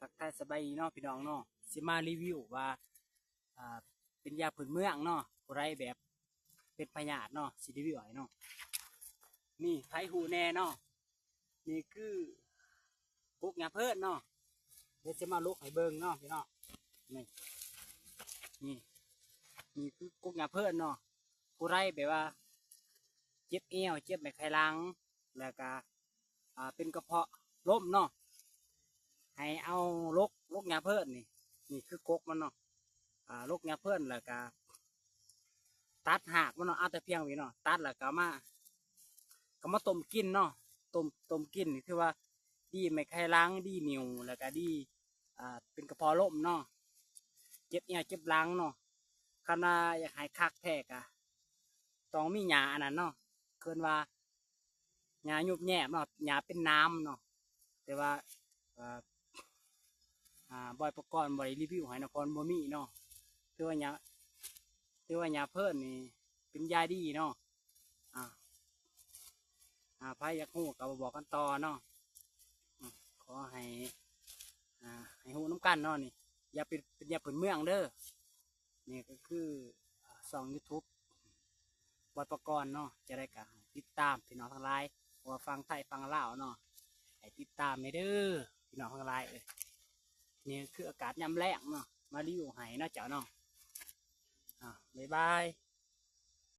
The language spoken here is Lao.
ທັກທາຍສະບາຍດີເນາະພີ່ນ້ອງເນາະ ຊິມາຣີວິວວ່າ ອ່າ ເປັນຢາພື້ນເມືອງເນາະ ຜູ້ໃດແບບເປັນພະຍາດເນາະ ຊິຣີວິວໃຫ້ເນາະ. ນີ້ໃຜຮູ້ແດ່ເນາະ ນີ້ຄືກົກຫຍ້າເພີ້ນເນາະ ດຽວຊິມາລຸກໃຫ້ເບິ່ງເນາະພີ່ນ້ອງ. ນີ້ ນີ້ ນີ້ຄືກົກຫຍ້າເພີ້ນເນາະ ຜູ້ໃດແບບວ່າເຈັບແອວ ເຈັບໄມ້ໄຂຫຼັງ ແລ້ວກະ ອ່າ ເປັນກະເພາະລົມເນາະ ໃຫ້ເອົາຫຼົກ ຫຼົກຫຍ້າເພີ້ນນີ້ ນີ້ຄືກົກມັນເນາະ ອ່າ ຫຼົກຫຍ້າເພີ້ນ ແລ້ວກະຕັດຮາກມັນເນາະ ເອົາແຕ່ພຽງນີ້ເນາະ ຕັດແລ້ວກະມາ ກະມາຕົ້ມກິນເນາະ ຕົ້ມ ຕົ້ມກິນນີ້ຖືວ່າດີໄມ້ໄຂຫຼັງ ດີນິ້ວ ແລ້ວກະດີ ອ່າ ເປັນກະເພາະລົມເນາະ ເຈັບແອວເຈັບຫຼັງເນາະ. ຄັນວ່າຢາກໃຫ້ຄັກແທ້ກະຕ້ອງມີຫຍ້າອັນນັ້ນເນາະ ເອີ້ນວ່າ ຫຍ້າຍຸບແຍບເນາະ ຫຍ້າເປັນໜາມເນາະ ແຕ່ວ່າ ເອີ ອ່າ ບອຍປະກອນບໍ່ໄດ້ຣີວິວໃຫ້ເນາະ ເພາະມັນບໍ່ມີເນາະ. ຖືວ່າຫຍ້າ ຖືວ່າຫຍ້າເພີ້ນນີ້ເປັນຢາດີເນາະ ອ່າ ອ່າ ໃຜຢາກຮູ້ກະມາບອກກັນຕໍ່ເນາະ ຂໍໃຫ້ ອ່າ ໃຫ້ຮູ້ນຳກັນເນາະ. ນີ້ຢາເປັນ ເປັນຢາພື້ນເມືອງເດີ. ນີ້ກະຄື ອ່າ ຊ່ອງຢູທູບ ບອຍປະກອນເນາະ ຈະໄດ້ກະຕິດຕາມພີ່ນ້ອງທັງຫຼາຍ ບໍ່ວ່າຝັ່ງໄທຝັ່ງລາວເນາະ ໃຫ້ຕິດຕາມແດ່ເດີພີ່ນ້ອງທັງຫຼາຍເອີຍ. ນີ້ຄືອາກາດຍາມແລງເນາະ ມາຣີວິວໃຫ້ເນາະເຈົ້າເນາະ ອ່າ ບາຍບາຍ.